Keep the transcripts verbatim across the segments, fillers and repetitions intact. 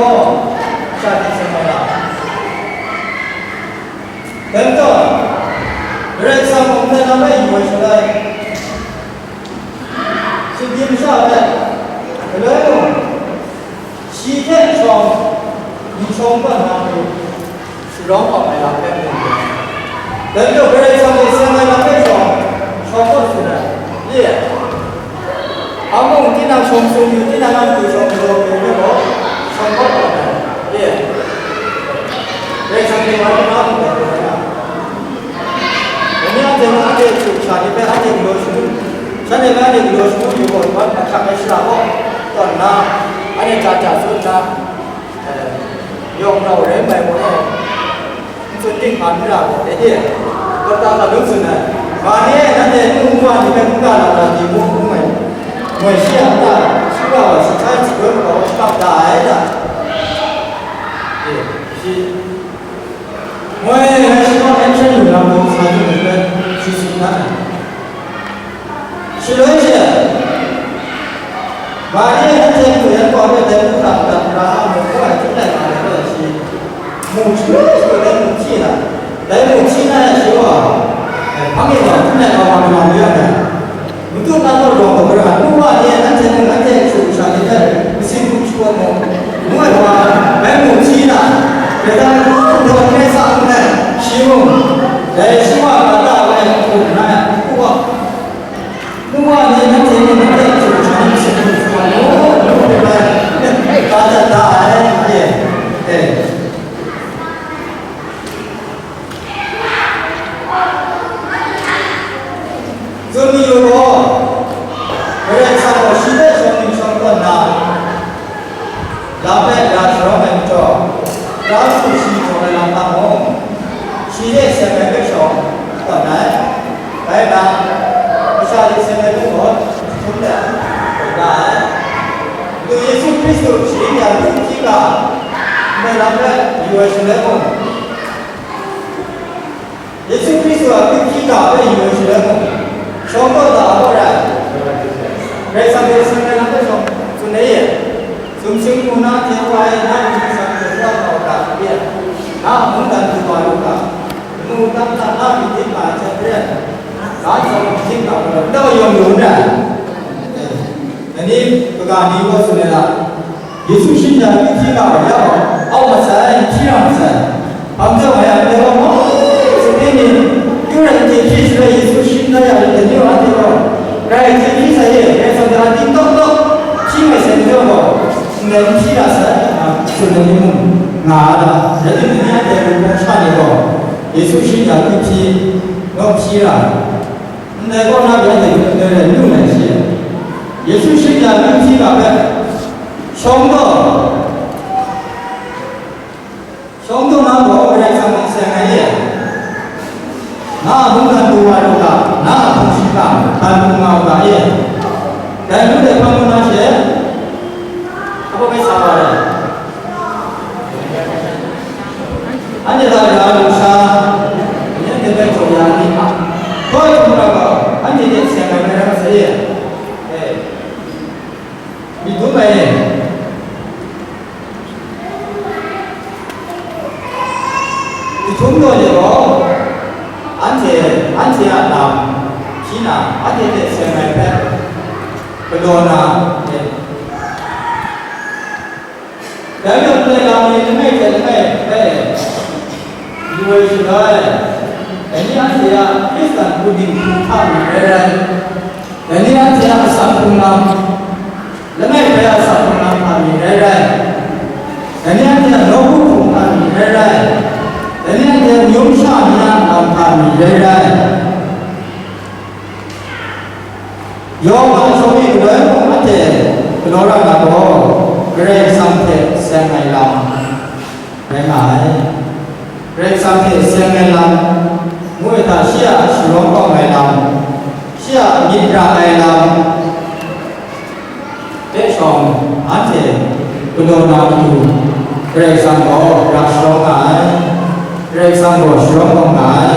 gaw, sha hte seng ai lam. Dai majaw, Karai Kasang mung hte lam e yu ai shaloi, shinggyim masha hpe, galoi mung, shi hte shawng, myi shawng tawn na hku sharawng hkawm ai lam hpe mu ai. Dai majaw, Karai Kasang hte seng ai lam hpe shawng, shawng tawn tsun ai. Ye. Hpa mung, tinang shawng sung yu, tinang a matu shawng galaw yu hpe gaw, shawng kawt tawn ai. Ye. Karai Kasang hte wa yu na mung gaw, dai na. Dai ni anhte mung anhte a hku sha ni hpe anhte galaw shangun, shanhte hpe anhte galaw shangun yu gaw, wan ahkyak ai shara kaw tawn nna, anhte ja ja tsun nna, eh, yawng nau rai mai gaw, n tsun dinghpan n ra gaw, dai hte, kata hta lung tsun ai, ga ni e nanhte nu nwa ni hpe n ga na ra di mu, ngu ai, moi shi a nta, shi wa wa shi htai shi bai wa wa shi mak da ai ta? E, shi, moi ai shi wa ai hpyen lu na gaw, sa du ai hpe shi tsun dan ai. Shaloi she, Mari anhte hku yan kau ai dai hku hta madat Abraham mung ngu ai hpyi lai nga ai hpe shi mu shaloi shaloi dai mu hti na, dai mu hti na ai shi wa, eh, hpang e wa hpyi lai nga wa majaw ya ai. Madu na kaw rawng gaw, Abraham nu wa ni e, nanhte mung nanhte a kashu kasha ni hpe masin hku shagun mu, ngu ai wa, dai mu hti na, dai hta n-, n-, n-, n-, sa ngu ai, shi mung, dai shi wa ga da ai hku nna ai hku gaw, Nuwa ni nanhte ni nanhte a hku hkam hte hkam hkam mu, ngu hpe bai, ka dat da ai, e, e. Tsun mi yu gaw, Karai Kasang gaw shi hpe shawng yu shawng tawn na, lam hpe ya sharawng ai majaw, Hkristu shi jaw ai lam hta mung, shi hte seng ai hpe shawng tawn ai. Rai nna, masha hte seng ai hpe gaw jahtum let tawn da ai. Madu Yesu Hkristu sharin ya lu hkying ga, ndai lam hpe yu ai shaloi mung, Yesu Hkristu a hkying hkyi ga hpe yu ai shaloi mung, shawng tawn da ai gaw rai. Karai Kasang hte seng ai lam hpe shawng tsun ai e. Sumsing hku na hte wa ai na myit hkam hte wa kau ga hte, na mungdan du wa lu ga, lamu tam hta na myit dip nga ai hte maren, ga ntsa myit dip nga ai gaw, nta yawng lu n rai. Dai ni kaga ni gaw tsun ai lam, Yesu sharin ya lu hkying ga wa ya gaw, au masai, hti ra masai. Hpa majaw, ngai a ndai wa mahkra, sape Yesu shi ya kyu hpyi, nawk hpyi ra, ndai kaw na pyi anhte hpe ndai rai n lu ai shi. Yesu shi ya kyu hpyi ga hpe, shawng daw, shawng daw na gaw Karai Kasang hpe seng ai e. Na a mungdan du wa lu ga, na a hpung shi ga, dan du nga u ga e. Dai ngu dai hpang ngu na she, hpa bai sa wa ai. Anhte hta ya lusha, anhte hpe jaw ya ni hpa, hkaw ai htum hkra gaw, anhte hte seng ai rai rai masai e. E, myit dum ai e. Jahtum daw ni gaw, anhte, anhte a lam hpyi na, anhte hte seng ai hpe galaw na, e. Dai majaw ndai lam ni langai hte langai hpe yu ai shaga e, dai ni anhte a Hkristan hpung dinghku hta myi rai rai, dai ni anhte a asak hkrung lam, langai bai a asak hkrung lam hta myi rai rai, dai ni anhte a nawku hpung hta myi rai rai, dai ni anhte a mung sha ni a lam hta myi rai rai. Yawhan a shawng e galoi mung anhte galaw ra na gaw, Karai Kasang hte seng ai lam rai nga ai. Karai Kasang hte seng ai lam, ngu ai hta, shi a sharawng kawng ai lam, shi a myit ra ai lam hpe shawng, anhte galaw na matu, Karai Kasang gaw ra sharawng nga ai, Karai Kasang gaw sharawng kawng nga ai.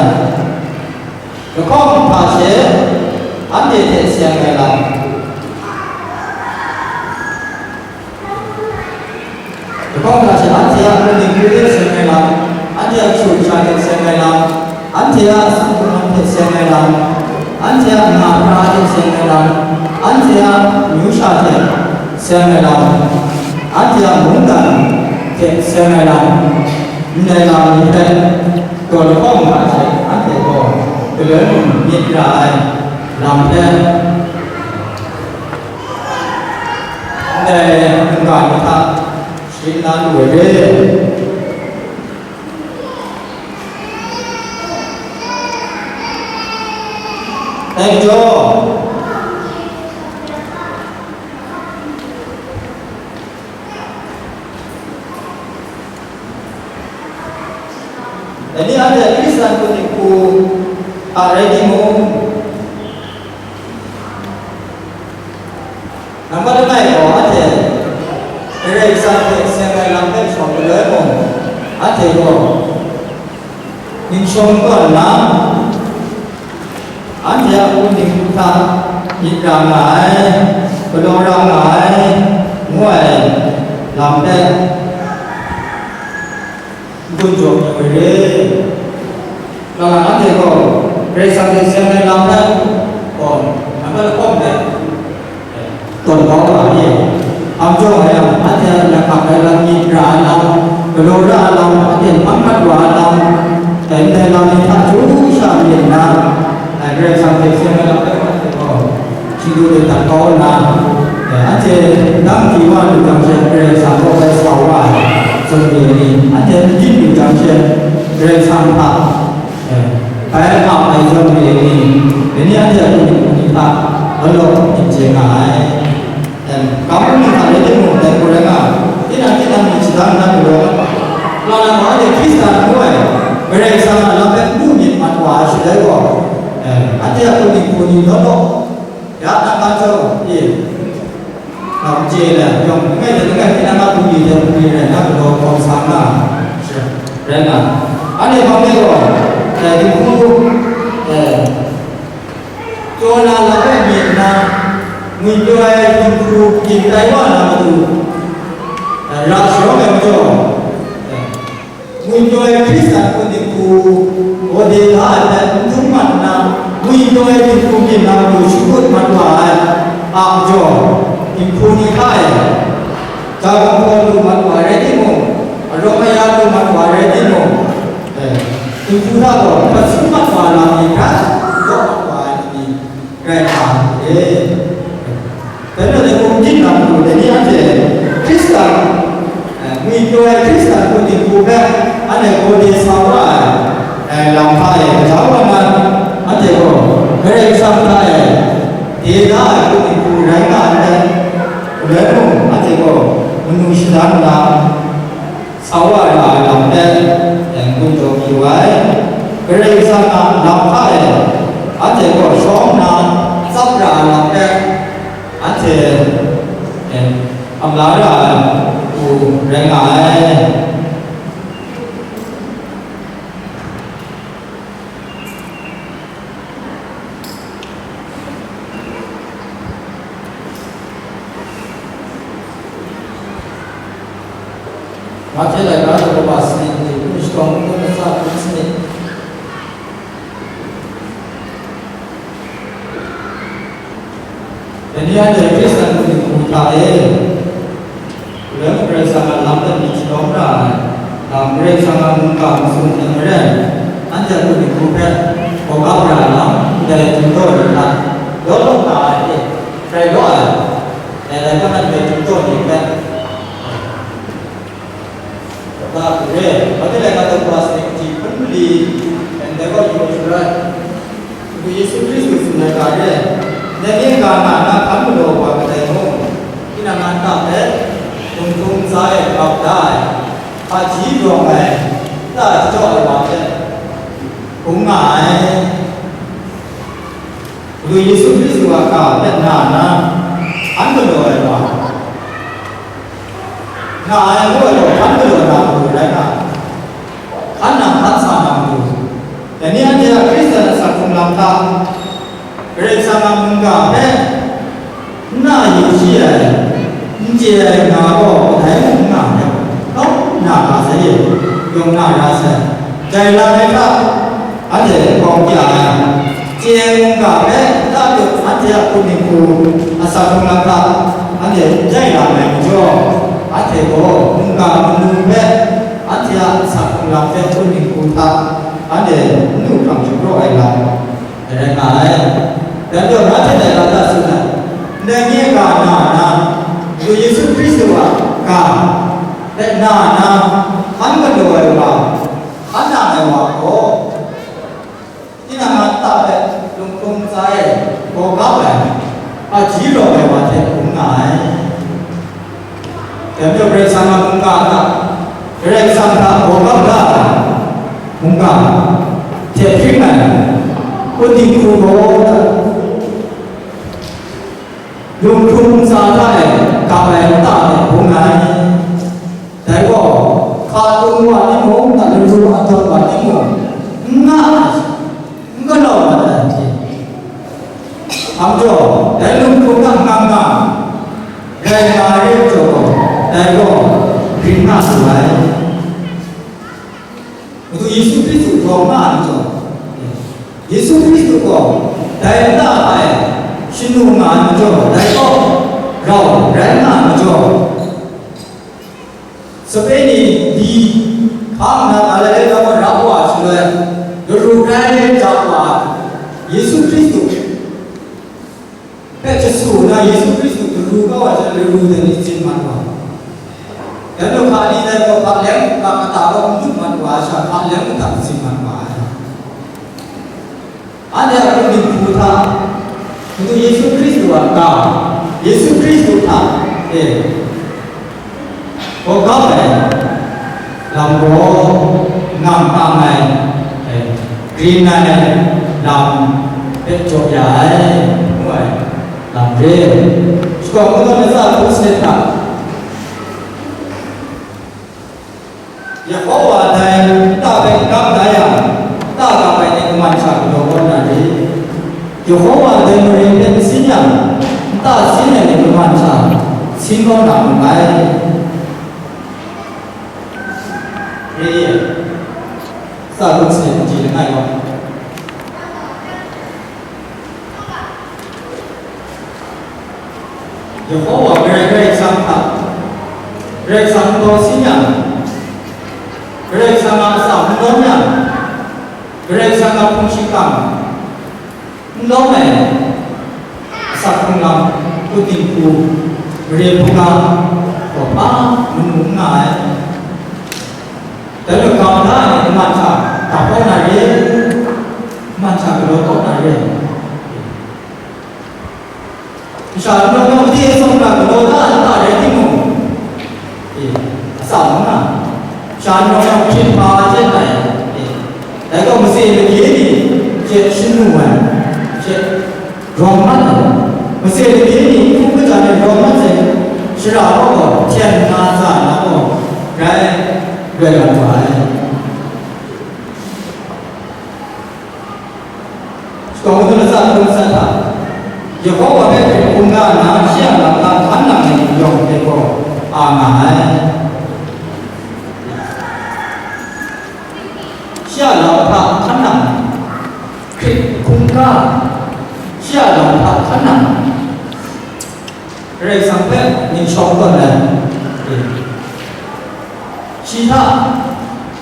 Lahkawng hpa she, anhte hte seng ai lam. Lahkawng hpa she, anhte a hpung dinghku hte seng ai lam, anhte a kashu kasha hte seng ai lam, anhte a asak hkrung lam hte seng ai lam, anhte a nga hkra hte seng ai lam, anhte a mung sha hte seng ai lam, anhte a mungdan hte seng ai lam, ndai lam ni hpe, Tawn lahkawng hta she anhte gaw galoi mung myit ra ai lam hpe, ndai mungga ni hta sharin na lu ai re. Dai majaw, Dai ni anhte Hkristan hpung dinghku a rai timung, nambat langai gaw anhte Karai Kasang hte seng ai lam hpe shawng galoi mung, anhte gaw ning shawng n tawn nna, anhte a hpung dinghku hta myit ra nga ai, galaw ra nga ai, ngu ai lam hpe n gun jaw yu ai re. Kalang anhte gaw Karai Kasang hte seng ai lam hpe gaw, nambat lahkawng hte tawn kau nga ai. Hpa majaw nga yang, anhte a yak hkak ai lam, myit ra ai lam, galaw ra ai lam, aten hpang mat wa ai lam, dai ndai lam ni hta chyeju sha myit nna, dai Karai Kasang hte seng ai lam hpe anhte gaw, chyeju de dat kau nna, dai anhte ndang di wa lu jang she, Karai Kasang gaw bai sa wa ai, zawn re ai ni, anhte n dim lu jang she, Karai Kasang hta, Bai ap ai zawn re ai ni, dai ni anhte a hpung dinghku ni hta law law myit chye nga ai. Em, kam hpung ni hta rai timung, dai hku rai nga, tinang tinang myit shadang nna galaw ai. Kalang nang anhte Hkristan ngu ai, Karai Kasang a lam hpe n du myit mat wa ai shaloi gaw, em, anhte a hpung dinghku ni law law Ya, nang nga jaw, e. Nang chye le, yawng langai hte langai, tinang a bungli hte bungli rai nna, galaw hkawm sa nga, rai nga. Anhte hpang de gaw, e, dinghku, e, chyaw na lam hpe myit nna, ngwipyaw ai dinghku byin tai wa na matu, e, ra sharawng ai majaw, e, Ngwipyaw ai Hkristan hpung dinghku, gawde la ai hpe n htum mat nna, ngwipyaw ai dinghku byin na matu shakut mat wa ai a majaw, dinghku ni hta e, ja gumhpraw lu mat wa ai rai timung, arawng aya lu mat wa ai rai timung, e, dinghku hta gaw hpat sum mat wa ai lam ni hkrat, daw mat wa ai lam ni, rai nga ai. Dai majaw dai hpung dik na matu dai ni anhte Hkristan, eh, ngwipyaw ai Hkristan hpung dinghku hpe anhte gawde sa wa ai, Ai lam hta e, gaja wa na, anhte gaw Karai Kasang hta e, de da ai hku dinghku rai nga ai, galoi mung anhte gaw manu shada nna, sa wa ra ai lam hpe, n-gun taw mayu ai. Karai Kasang a lam hta e, anhte gaw shawng nna tsap ra ai lam hpe, anhte, eh, hkam la ra ai hku rai nga ai. Mahte laika daw kaba sanit, Mari hpung shingkawng n-gun latsa hpung sanit. Dai ni anhte Hkristan hku dinghku hta e, galoi mung Karai Kasang a lam hpe myit shalawm ra ai, lam Karai Kasang a mungga matsun ai maren, anhte a hku dinghku hpe gawgap ra ai lam, ndai dum taw ni hta, law law nga ai hte, rai law ai, dai dai hpang anhte dum taw ni hpe, Ga hku re, Mahte laika daw kaba sanit kaji hpun mali, ndai gaw yu ai shaloi, Madu Yesu Hkristu tsun ai ga re, ngai nye ga na na hkan galaw ai wa kadai mung, tinang a nta hpe, lung hkrung ntsa e gap da ai, hpaji rawng ai, nta jajaw ai wa hte, hkrum nga ai. Madu Yesu Hkristu a ga hpe na na, hkan galaw ai wa, nga ai ngu ai gaw, hkan galaw na matu rai nga, hkan nang hkan sa na matu. Dai ni anhte a Hkristan asak hkrung lam hta, Karai Kasang a mungga hpe n na yu shi ai, n chye ai nga gaw, kadai mung n nga ai, kau nna ga sai e, yawng na ra sai. Dai lam ai hta, anhte hkawng kya ai, chye ai mungga hpe nta dut anhte a hpun dinghku asak hkrung lam hta anhte n jai lam ai majaw, anhte gaw mungga manu hpe anhte a asak hkrung lam hte hpun dinghku hta anhte n lu hkrang shapraw ai lam rai nga ai. Dai majaw, na hte dai lam hta tsun ai, ndai nye ga na na, Madu Yesu Hkristu a ga hpe na na, hkan galaw ai wa, hkan nang ai wa gaw, tinang a nta hpe lung hkrung ntsa e gawgap ai, hpaji rawng ai wa hte hkrum nga ai. Dai majaw Karai Kasang a mungga hta, Karai Kasang hta gawgap da ai mungga hte hpring ai, hpun dinghku gaw, lung hkrung ntsa hta e gap ai nta hte hkrum ai. Dai gaw, hka tung wa timung, nat laru a dawn wa timung, n nga ai, n galaw mat ai hte, hpa majaw, dai lung hkrung a ngang nga, rai nga ai re majaw gaw, dai gaw, grin nga lu ai. Madu Yesu Hkristu rawng nga ai majaw, Yesu Hkristu gaw dai nta hta e shanu nga ai majaw, dai gaw rau rai nga ai majaw, sape ni di hpang nna Galile ga wa rap wa shaloi, laru grai da wa ai Yesu Hkristu hpe jasu nna, Yesu Hkristu daru kau ai shaloi, laru hte ni tsin mat wa ai. Dai majaw hka ni dai gaw hpa leng hkra kata gaw n dut mat wa ai sha, hpa leng kata tsin mat wa ai. Anhte a hpun dinghku hta, Madu Yesu Hkristu a ga, Yesu Hkristu hta e gawgap ai lam gaw, nang tang ai, e, grin ai lam hpe jaw ya ai, ngu ai lam re. Shakawn kungdawn latsa hpung sanit hta, Yehowa dai nta hpe n gap da yang, nta gap ai ni kaman sha galaw kau na re? Yehowa dai mare hpe n sin yang, nta sin ai ni kaman sha sin kau na n rai? Re, sa hpung sanit kaji langai gaw, Yehowa Karai, Karai Kasang hta, Karai Kasang n taw sin yang, Karai Kasang a atsam n lawm yang, Karai Kasang a hpung shingkang n lawm ai asak hkrung lam, hpun dinghku, mare hpung ga, gaw hpa manu n nga ai. Dai majaw, ga da ai ni kaman hta, ga hpe Tawk na re, man hta galaw tawk na re. Masha nau nau made tsawm ra galaw da ai lata rai timung, e, atsam nna, masha nau nau hpyen hpa hte rai, e, dai gaw matse lagye ni hte shanu ai, hte rawng mat ai, matse lagye ni hku kaja ni rawng mat ai, shara gaw hpyen na tsa na gaw rai, rai ram wa ai. Shakawn Kungdawn Lasa Hkrum Nsat Hta, Yehowa hpe hkrit hkungga nna, shi a lam hta hkan nang ai yawng hte gaw a nga ai. Shi a lam hta hkan nang, hkrit hkungga, shi a lam hta hkan nang, Karai Kasang hpe ning shawng tawn ai, shi hta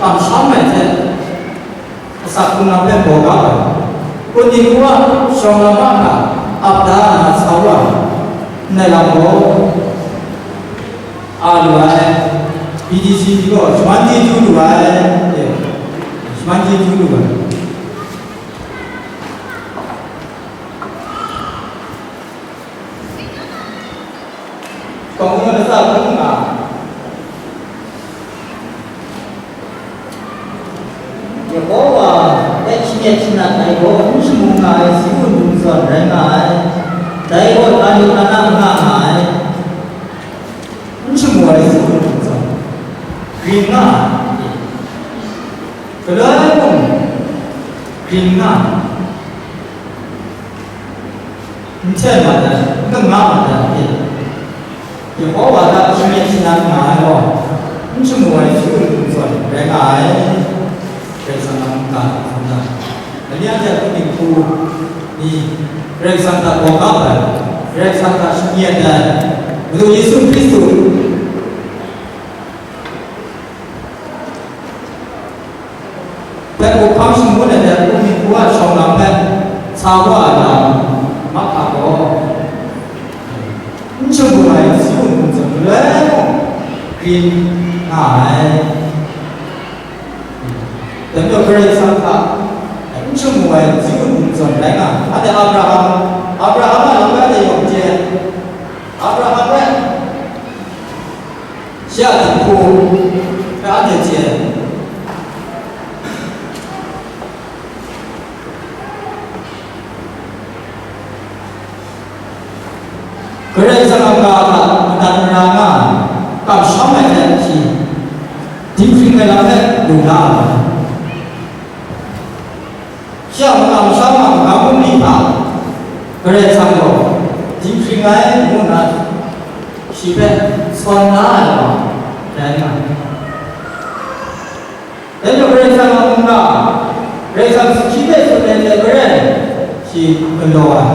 kamsham ai hte, asak hkrung lam hpe gaw ga ai, kun dinghku a shawng lam mahkra ap da na sa wa ai, ndai lam gaw a lu ai, B T C ni gaw shaman chyeju lu ai, e, shaman chyeju lu ai. Shakawn Kungdawn Lasa Hkrum Nsat Hta, Yehowa hpe shamyet shanat ai gaw n shamu nga ai, si wun lung zawn rai nga ai, dai gaw htani htana n nga nga ai, n shamu ai, si wun lung zawn grin nga ai, galoi mung grin nga ai. N hten mat ai, n kanga mat ai, Yehowa hta shamyet shanat nga ai gaw, n shamu ai, si wun lung zawn rai nga ai. Karai Kasang a mungga hta hkrum da. Dai ni anhte a hpung dinghku ni Karai Kasang hta gaw kap ai, Karai Kasang hta shamyet ai, Madu Yesu Hkristu hpe hkawhkam shangun ai hte, hpung dinghku a shawng lam hpe sa wa ai lam mahkra gaw, n shamu ai, si wun lung zawn galoi mung grin nga ai. Dai majaw Karai Kasang hta n shamu ai, si wun lung zawn rai nga ai. Anhte Abraham, Abraham a lam hpe anhte yawng chye ai. Abraham hpe shi a dinghku hpe anhte chye ai. Karai Kasang a ga hta madat mara nga ai, kamsham ai hte shi dinghpring ai lam hpe lu la ai. Shi a makam sha ma magam bungli hta Karai Kasang gaw dinghpring ai ngu nna shi hpe sawn la ai wa rai nga ai. Dai majaw Karai Kasang a mungga, Karai Kasang shi hpe tsun ai hte maren shi galaw ai.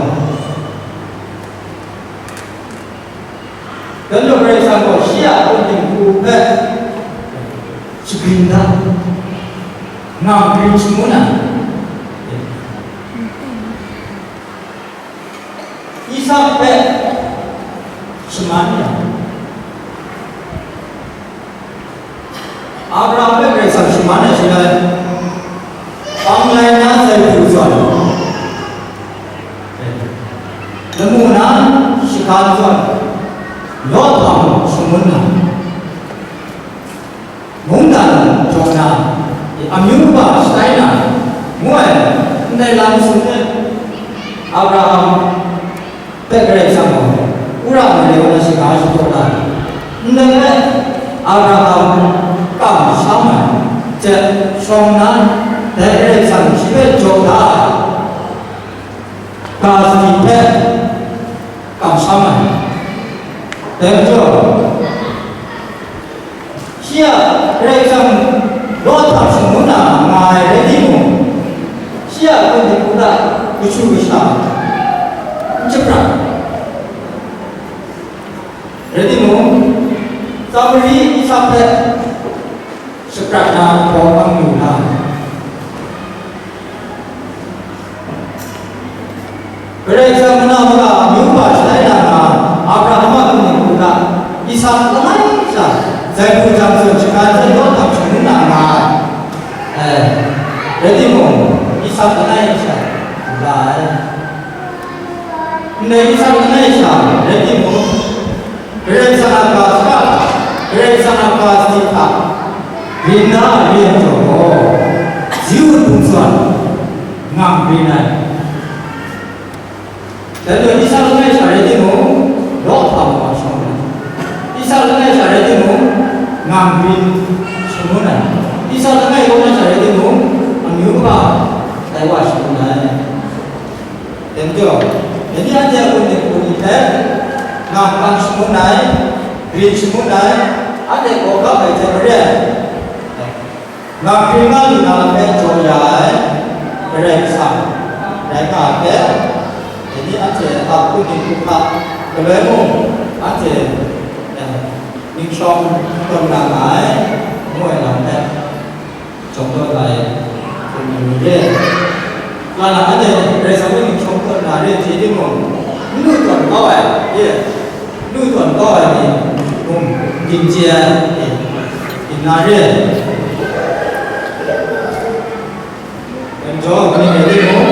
Dai majaw Karai Kasang gaw shi a hpung dinghku hpe shagrin da, ngam grin shangun ai. Isak hpe shaman ai. Abraham hpe Karai Kasang shaman ai shaloi, panglai na zai pru zawn, lamu na shagan zawn, Lot hta mung shangun na, mungdan jawng na, amyu kaba shatai na, ngu ai, ndai lam sung hte Abraham hpe Karai Kasang gaw, wora mare wa na shaga shadaw la ai. Ndai rai, Abraham kamsham ai, jet shawng nnan, dai Karai Kasang shi hpe jaw da ai, ga sadi hpe kamsham ai. Dai majaw, shi a Karai Kasang Lot hta shangun na nga ai rai timung, shi a hpung dinghku hta kashu kasha n shaprat ai. Rai timung, tsawmri Isak hpe shaprat na hpaw kang lu na, Karai Kasang mana mara amyu kaba shatai na nga, Abraham a hpung dinghku hta Isak langai sha, zai hku jang zawn shagan zawn Lot hta shangun na nga ai. Eh, rai sha, la ai. Ndai Israel langai sha rai timung, Karai Kasang a ga shaka hta, Karai Kasang a ga sadi hta, rin na a re ai majaw gaw, Ziun hpung zawn, ngang rin ai. Dai majaw, Israel langai sha rai timung, law hpa mung wa shangun ai. Israel langai sha rai timung, ngang rin shangun ai. Israel langai kaw na sha rai timung, amyu kaba tai wa shangun ai. Dai majaw, dai ni anhte a kun hte hku ni hpe, ngang hpang shangun ai, rin shangun ai, anhte gaw gap ai hte maren, ngang hpring nga lu na hpe jaw ya ai Karai Kasang rai nga ai hpe, dai ni anhte a hpung hku hta galoi mung, anhte, eh, ning shawng tawn na nga ai, ngu ai lam hpe, jawng tawn ai hpung ni ni re. Nga na anhte Karai Kasang hpe ning shawng tawn na re hte timung, n lu tawn kau ai, ye, n lu tawn kau ai ni mung, ginchye ai, ye, ginna re. Dai majaw, kaning rai timung,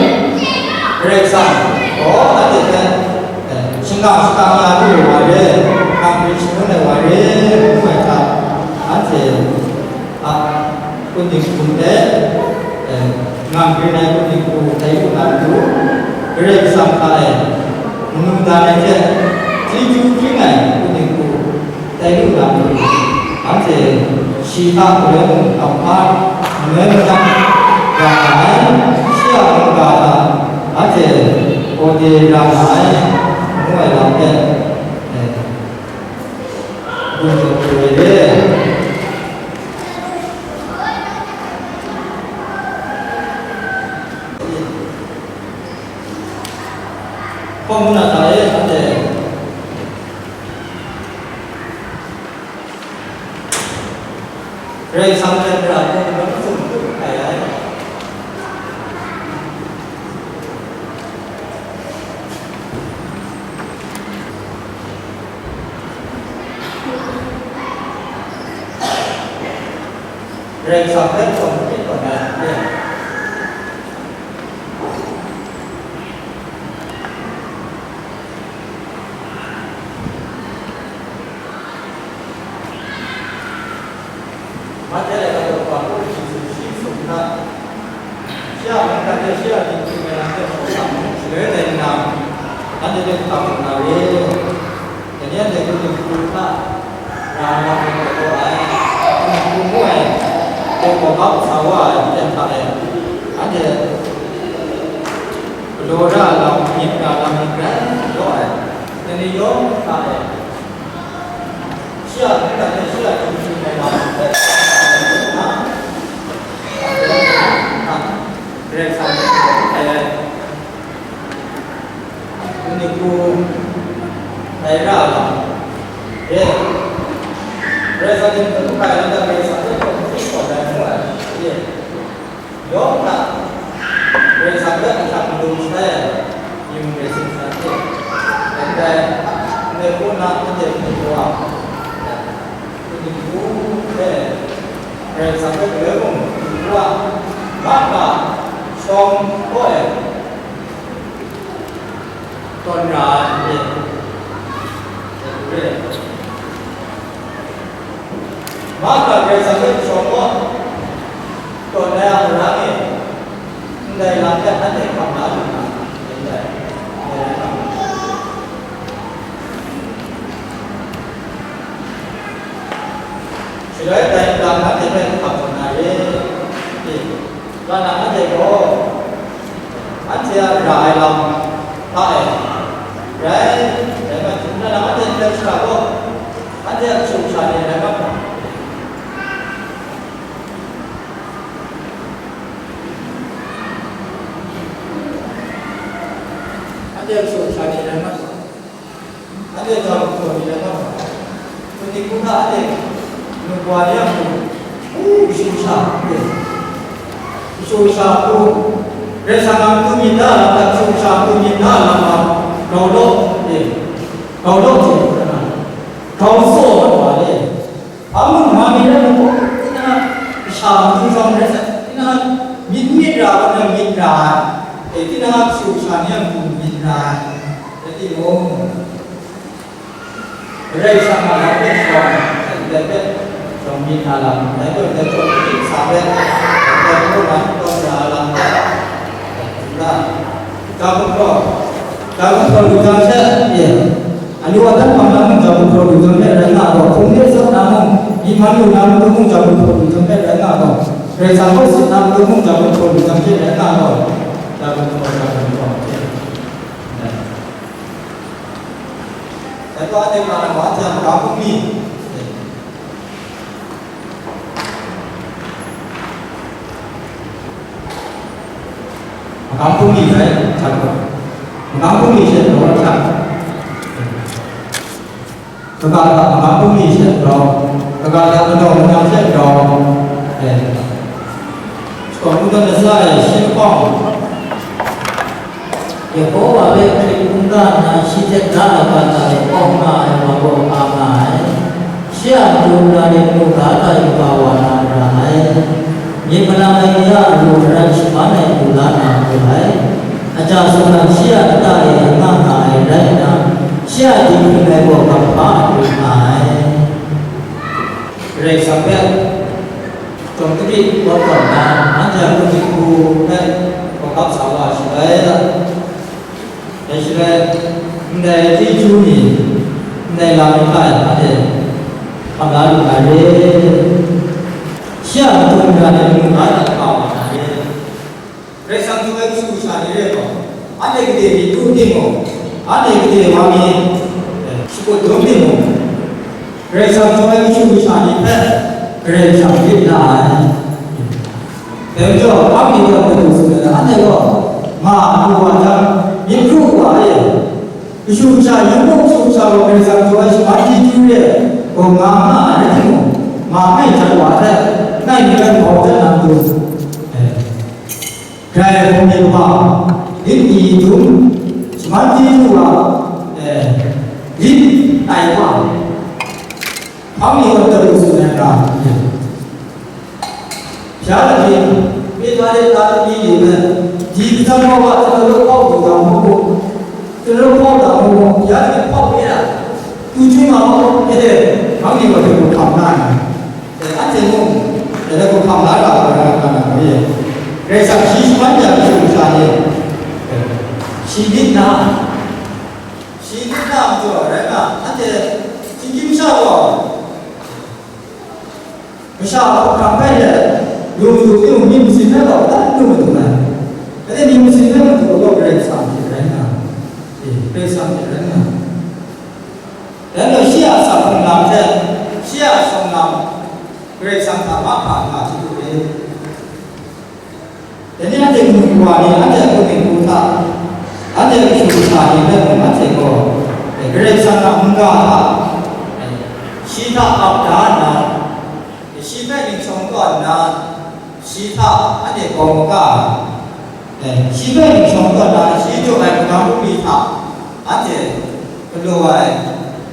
Karai Kasang gaw anhte hpe, eh, shingkang shingkang ya lu ai wa re, ngang rin shangun ai wa re, ngu ai hta, anhte a kun dinghku hte, eh, ngang rin ai kun dinghku dai lu na matu, Karai Kasang hta e manu dan ai hte chyeju hpring ai kun dinghku dai lu na matu, anhte shi hta galoi mung kamhpa manoi manang ra nga ai, shi a mungga hta anhte kawde ra nga ai, ngu ai lam hpe, eh, gun jaw pru ai re. Hkawm na hta e, anhte Karai Kasang hte mara hkawm na tsun hkrum hkai ai. Karai Kasang hpe hkawm hkrit tawn ai. Mate laika daw hpa hku shi tsun shi tsun hta, shi a mungdan hte shi a dinghpring ai lam hte hkawm hkam shaloi tai nna, anhte hpe hkam lu na re. Dai ni anhte hku dinghku hta ra ai lam hpe taw ai, dinghku ngu ai, dai gaw kau sa wa ai, nden hta e, anhte galaw ra ai lam, myit ra ai lam myit rai law ai, dai ni yawng hta e, shi a mungdan hte shi a dinghpring ai lam hpe, Karai Kasang hpe hkai ai. Ni hku dai ra ai lam e, Karai Kasang hte n hkai ai lam hta Karai Kasang hpe hkawm hkrit tawn ai ngu ai, e, yawng hta Karai Kasang hpe ahkyak madung shatai ai, yu rai sin sa hte, ndai, ndai hku na anhte hku wa, ni hku hpe Karai Kasang hpe galoi mung wa, mahka shawng kaw e, tawn ra ai, e, mahka Karai Kasang hpe shawng kaw tawn ai a marang e, ndai lam hpe anhte hkam la lu na, ndai, ndai lam hkam la. Shaloi dai nta anhte hpe hkap tawn na re, e, Karai Kasang anhte gaw, anhte a ra ai lam hta e, rai, rai mat hte, Karai Kasang anhte ndai shara gaw, anhte a kashu kasha ni rai mat hkawm, anhte a kashu kasha ni rai mat hkawm. Anhte hta hku ni na, Hkristu hku hta anhte muk wa ni a hku, u, kashu kasha, e, kashu kasha hku, Karai Kasang a matu myit da lam hta, kashu kasha matu myit da lam hta, grau law, e, grau law hte grau tsaw mat wa, e. Hpa mung nga myit rai mung, tinang a kasha matu shawng rai sai, tinang a myit myit ra ai, myit ra ai. Kashu kasha ni a hku myit na, rai timung, Karai Kasang a lam hpe shawng, dai hpe shawng myit na lam, dai hpe dai hpe myit sa hpe, dai hpe na tawn na lam hpe, dai hpe na, ga gumhpraw, ga gumhpraw lu jang she, ye, Alu adan hpang na mung, ja gumhpraw lu jang hpe rai nga gaw, hpung de tsap na mung, myi man lu na mung, ja gumhpraw lu jang hpe rai nga gaw, Karai Kasang kaw sit na mung, ja gumhpraw lu jang hpe rai nga gaw, ja gumhpraw, ja gumhpraw hte. Dai gaw, anhte na wa jang, ga hpung mi. Magam hpung ni hpe htat gaw, magam hpung ni hte rau htat, kaga hta magam hpung ni hte rau, kaga hta manaw manang hte rau, eh, shakawn kungdawn latsa e shi lahkawng, Yehowa hpe hkrit n-ga nna, shi hte da ai ga hta e hkawng nga ai wa gaw hpa nga ai. Shi a matu mara rai mu ga hta e kaba wa na mara ai. Myit malang ai ni a alu arai shaman ai lu la na maru ai. Aja sumlang shi a lata e anga nga ai rai nna, shi a dinghpring ai gaw gam hpa a lu nga ai. Karai Kasang hpe Jawm kadi kawt tawn na, anhte a hpung hku hpe hkawhkam sa wa shaloi, dai shaloi, ndai chyeju ni, ndai lam ni hta e anhte hkam la lu na re? Shi a matu mara ni mu ga hta kaba wa na re? Karai Kasang htung ai kashu kasha ni rai gaw, anhte gade mi dum timung, anhte gade wa mi, eh, shakut dum timung, Karai Kasang htung ai kashu kasha ni hpe Karai Kasang myit na ai. Dai majaw, hpa mi gaw matu tsun ai, anhte gaw ma lu wa jang, myit pru wa e, kashu kasha, yawng mung kashu kasha gaw Karai Kasang htung ai shaman chyeju re ai gaw nga nga ai rai timung, ma hpe jan wa hte, ngai myit rai hkau jan na matu, eh, Grai hpung ni kaba, lit ni dum, shaman chyeju wa, eh, lit tai wa, hpang ni gaw taru tsun ai hkra, sha lagyi, Petare ta ni lu ai, di kachyam wa wa, hpang ni gaw taru hpau da mu mu, ya ni hpau mi na, tu chyu ma mu, eh, hpang ni gaw taru hpang na ai. Dai anhte mung, dai hpe hkam la ga ai rai nga na gaw, Karai Kasang shi shaman ya ai kashu kasha ni, shi myit na, shi myit na majaw rai nga, anhte hkying sha gaw, masha hkawhkam hpe let, lu madu timung, myit masin hpe gaw dan lu madu ai. Anhte myit masin hpe madu gaw Karai Kasang hte rai nga, Karai Kasang hte rai nga. Dai majaw shi a asak hkrung lam hte, shi a shawng lam, Karai Kasang hta mahkra nga chyalu re. Dai ni anhte kanu kawa ni, anhte a hpung hku hta, anhte a kashu kasha ni hpe mung anhte gaw, Karai Kasang a mungga hta, shi hta ap da nna, shi hpe ning shawng tawn nna, shi hta anhte bawng maga ai. Eh, shi hpe ning shawng tawn na, shi jaw ai magam bungli hta anhte galaw ai,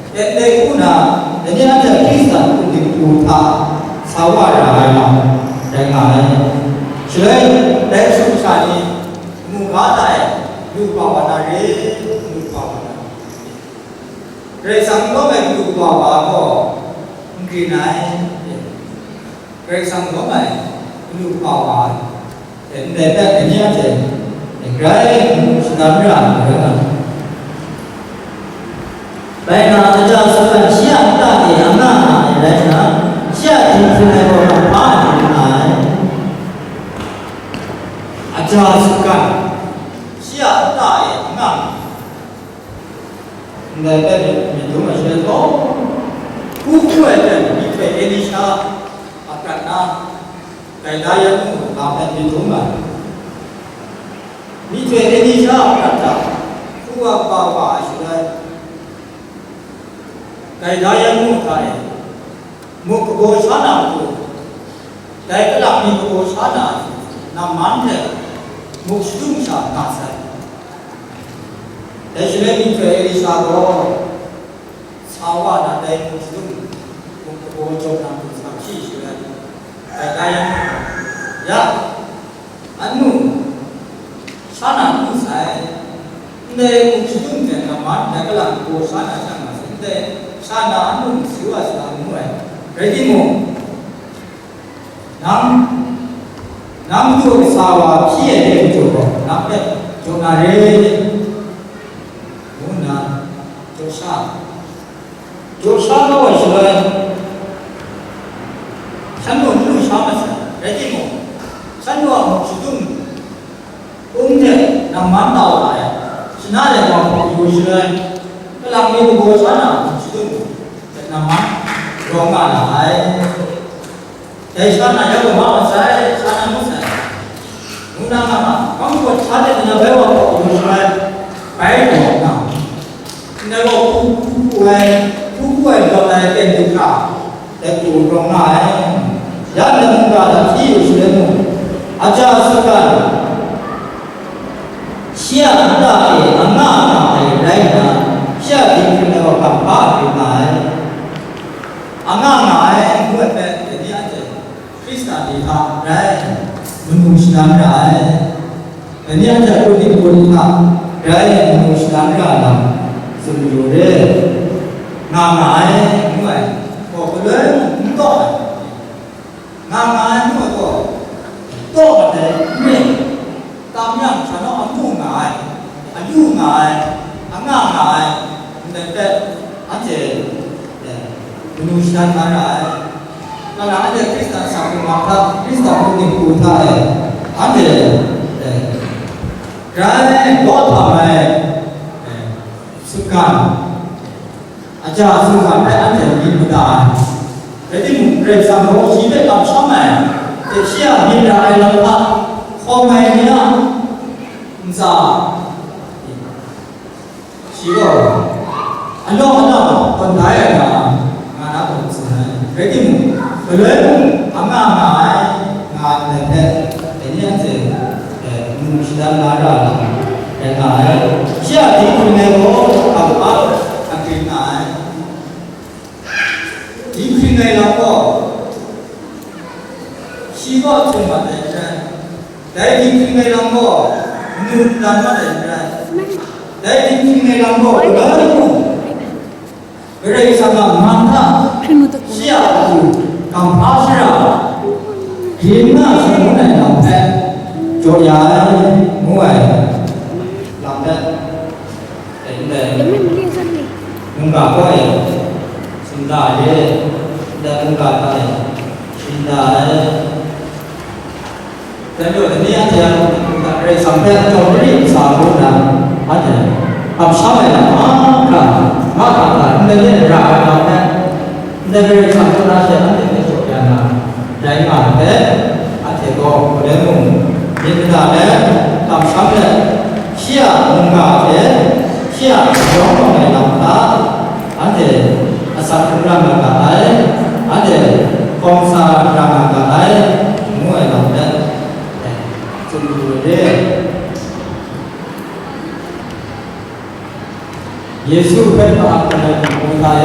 teng lei hku na, dai ni anhte a Hkristu a hpung dinghku hta sa wa ra ai lam rai nga ai. Shaloi, dai kashu kasha ni, mu ga hta e, lu kaba wa na re, lu kaba wa na re. Karai Kasang lawm ai lu kaba wa gaw, n grin ai. Karai Kasang lawm ai lu kaba wa, ndai hpe dai ni anhte grai n shadan ra ai rai nga. Rai nna, aja sumlang shi a nta e anga nga ai rai nna, shi a dinghpring ai gaw hpa ai nga ai. Aja sumlang shi a nta e anga nga ai. Ndai hpe myit dum ai shaloi gaw, hku hku ai hte myihtoi Elisha a prat na, gaida yan mu nga hpe myit dum ai. Myihtoi Elisha a prat hta hku wa kaba wa ai shaloi, gaida yan mu hta e, muk kagaw sha na matu, dai kalak mi kagaw sha na, namman hte muk shadung sha nga sai. Dai shaloi myihtoi Elisha gaw sa wa na dai muk shadung, muk kagaw jaw na matu sa hpyi shaloi, dai da yang, ya, anu, sha na nu sa Ndai muk shadung hte namman ndai kalang gaw sha na sha nga sai, ndai sha na anhte si wa sa ngu ai. Rai timung, nang, nang madu kasa wa hpyi ai hte majaw gaw, nang hpe jaw na re, ngu nna jaw sha. Jaw sha kau ai shaloi, shanhte n lu sha masha, rai timung, shanhte a muk shadung, Ung hte namman tau ai, shana de wa hpaw yu shaloi, kalang mi kagaw sha na hkum shadung hte namman rawng nga na ai. Dai sha na ya gaw ma masai, sha na masai, ngu na nga ma, kawng kawt sha de na bai wa hpaw yu shaloi, bai rawng nga. Ndai gaw hpu hpu ai, hpu hpu ai lawt ai ten du hkra, dai hku rawng nga ai. Ya ndai mungga hta hpyi yu shaloi mung, aja sagan, shi a nta e anga nga ai rai nna, shi a dinghpring ai wa hkam hpa hkrit nga ai. Anga nga ai ngu ai hpe, dai ni anhte Hkristan ni hta rai manu shadan ra ai. Dai ni anhte a kru dinghku ni hta rai manu shadan ra lam tsun yu re. Nga nga ai, ngu ai, gaw galoi mung n taw ai. Nga nga ai, ngu ai gaw, taw ai dai n rai. Tam yang, shanhte a mu nga ai, a lu nga ai, a nga nga ai, ndai hpe anhte, eh, manu shadan nga ra ai. Kalang anhte Hkristan sa hkrung hta, Hkristan hku dinghku hta e, anhte, eh, grai law htam ai, eh, sutgan, aja sutgan hpe anhte myit mada ai. Rai timung, Karai Kasang gaw shi hpe kamsham ai, hte shi a myit ra ai lam hta hkawm ai ni a ntsa, shi gaw anawng anawng tawn da ai nga, nga na gaw tsun ai. Rai timung, galoi mung anga nga ai, nga ndai hpe, dai ni anhte, eh, manu shadan la ra lam rai nga ai. Shi a dinghpring ai gaw hkam hpa hkrit nga ai. Dinghpring ai lam gaw, shi gaw htung mat ai n rai. Dai dinghpring ai lam gaw, manu nnan mat ai n rai. Dai dinghpring ai lam gaw, galoi mung, Karai Kasang a man hta, shi a matu, kamhpa shara, grin nga shangun ai lam hpe, jaw ya ai, ngu ai lam hpe, Dai ndai, mungga gaw e, shinda e, ndai mungga hta e, shinda e. Dai majaw, dai ni anhte a mungga Karai Kasang hpe chyawm mari ntsa ngu nna, anhte kamsham ai lam mahkra, mahkra hta ndai ni ra ai lam hpe, Ndai Karai Kasang kaw na she anhte hpe jaw ya na, rai nga ai hpe, anhte gaw galoi mung, myit mada let, kamsham let, shi a mungga hte shi a yawng ai lam hta, anhte asak hkrum ra nga ga ai, anhte hkawm sa ra nga ga ai, ngu ai lam hpe, tsun lu ai re. Yesu hpe ma-, ma-, ma-, ma-,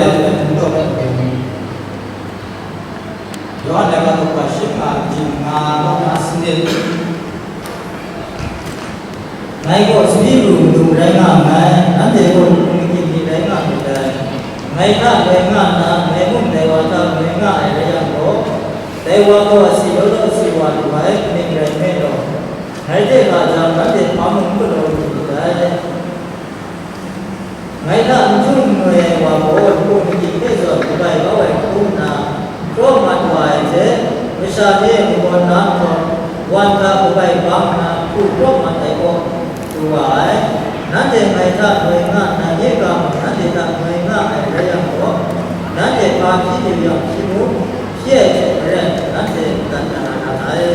Yawhan ai ga hta shim nga, jing nga, law na sanit. Ngai gaw sadi lu matu rai nga nngai, nanhte gaw lu makyit ni rai nga myit dai. Ngai hta loi nga nna, ngai mung dai wa hta loi nga ai rai yang gaw, dai wa gaw asi law law si wa lu ai, kaning rai nme law, ngai hte ga jang, nanhte hpa mung n galaw lu myit dai. Ngai hta n htum n ngoi ai wa gaw, lamu makyit hpe zawn kabai kau ai hku nna, hkraw mat wa ai hte, masha ni e magawn na nhtawm, wan hta kabai bang nna, hku hkraw mat ai kaw, du wa ai. Nanhte ngai hta ngoi nga nna, nye ga mung nanhte hta ngoi nga ai rai yang gaw, nanhte hpa hpyi de yang hpyi mu, hpyi ai hte maren, nanhte madat na na ai.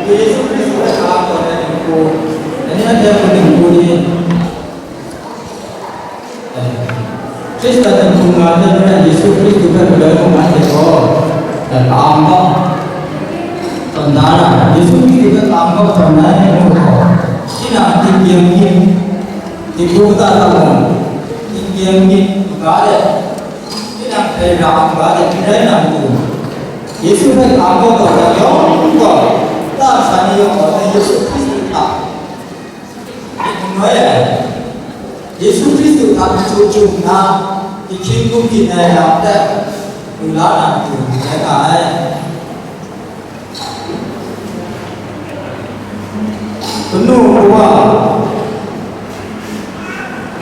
Yesu Hkristu hpe sa tawn ai dinghku, dai ni anhte a hpung dinghku ni, eh, Hkristan dinghku nga ai hte maren Yesu Hkristu hpe galoi mung anhte gaw, eh, ka-ang gaw tawn da ra ai. Yesu Hkristu hpe ka-ang gaw tawn ai ngu gaw, tinang tinggyeng myit, dinghku kata hta mung, tinggyeng myit maga de, tinang hpe ra ai maga de n rai na matu, Yesu hpe ka-ang gaw tawn ai yawng gaw, ta sha ni yawng gaw, dai Yesu Hkristu hta Yesu Hkristu hta n chye chye nna, ahkying hkrum byin ai lam hpe lu la na matu rai nga ai. Kanu kawa,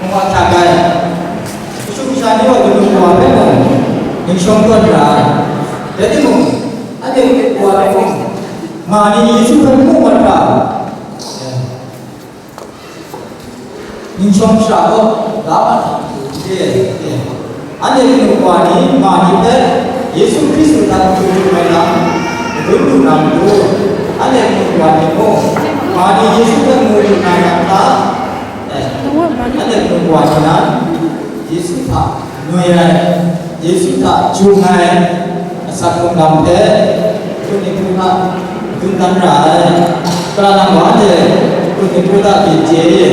kawa hta gai, kashu kasha ni gaw kanu kawa hpe mung ning shawng tawn ra ai. Rai timung, anhte kawa hpe mung, ma ni Yesu hpe n mu mat hkra, ning shawng shara gaw la mat na matu, anhte kanu kawa ni ma ni hpe Yesu Hkristu hta n chye chye ai lam madun lu na matu, anhte kanu kawa ni mung ma ni Yesu hpe mu lu na yang hta, eh, anhte kanu kawa ni nan Yesu hta noi ai, Yesu hta jung ai asak hkrung lam hpe, hpung hkru hta dun dan ra ai. Kalang gaw anhte hpung hkru hta byin chye e,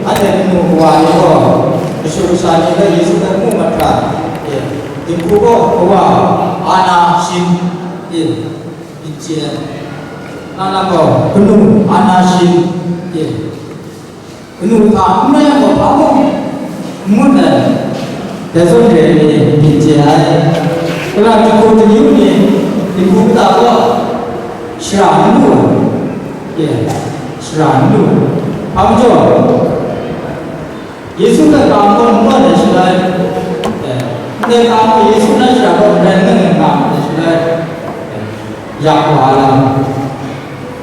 anhte kanu kawa ni gaw kashu kasha ni hpe Yesu hpe mu mat hkra, e, dinghku gaw kawa Anashin, e, byin chye ai. Kalang gaw kanu Anashin, e, kanu hta n rai yang gaw hpa mung n ngut ai, dai zawn re ai ni byin chye ai. Kalang dinghku dingyu ni dinghku kata gaw shara n lu ai, e, shara n lu ai. Hpa majaw, Yesu hpe kam gaw n gawn ai shaloi, e, ndai kam gaw Yesu na shara gaw n rai nna n kam ai shaloi, e, yak wa ai lam.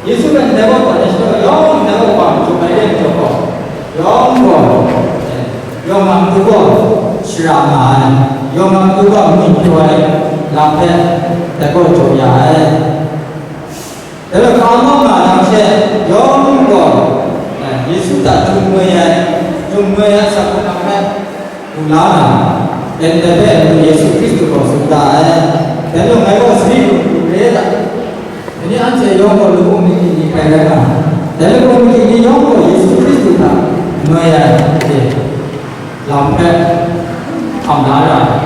Yesu hpe ndai gaw gawn ai shaloi, yawng ndai gaw wa majaw ai re majaw gaw, yawng gaw, e, yawng a matu gaw shara nga ai, yawng a matu gaw ngwi pyaw ai lam hpe dai gaw jaw ya ai. Dai gaw, ka mat nga jang she, yawng gaw, e, Yesu hta jung moi ai, jung moi ai asak hkrung lam hpe, lu la na, Barnaba ngu Yesu Hkristu gaw tsun da ai. Dai majaw ngai gaw sari lu lu re ai hta, dai ni anhte yawng gaw lubung nikyi ni hkrai rai nga, dai lubung nikyi ni yawng gaw Yesu Hkristu hta noi ai, e, lam hpe hkam la ra ai.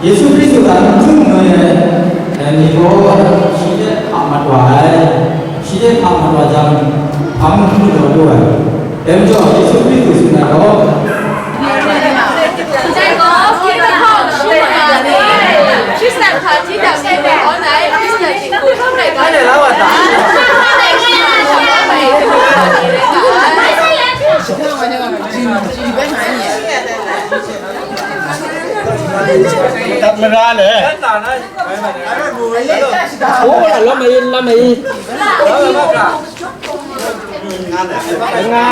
Yesu Hkristu hta n htum noi ai, e, ni gaw shi hte hkam mat wa ai. Shi hte hkam mat wa jang, hpa mung n galaw lu ai. Dai majaw, Yesu Hkristu tsun ai gaw, Tat mara le. Oh, la, la mai, la mai. Nga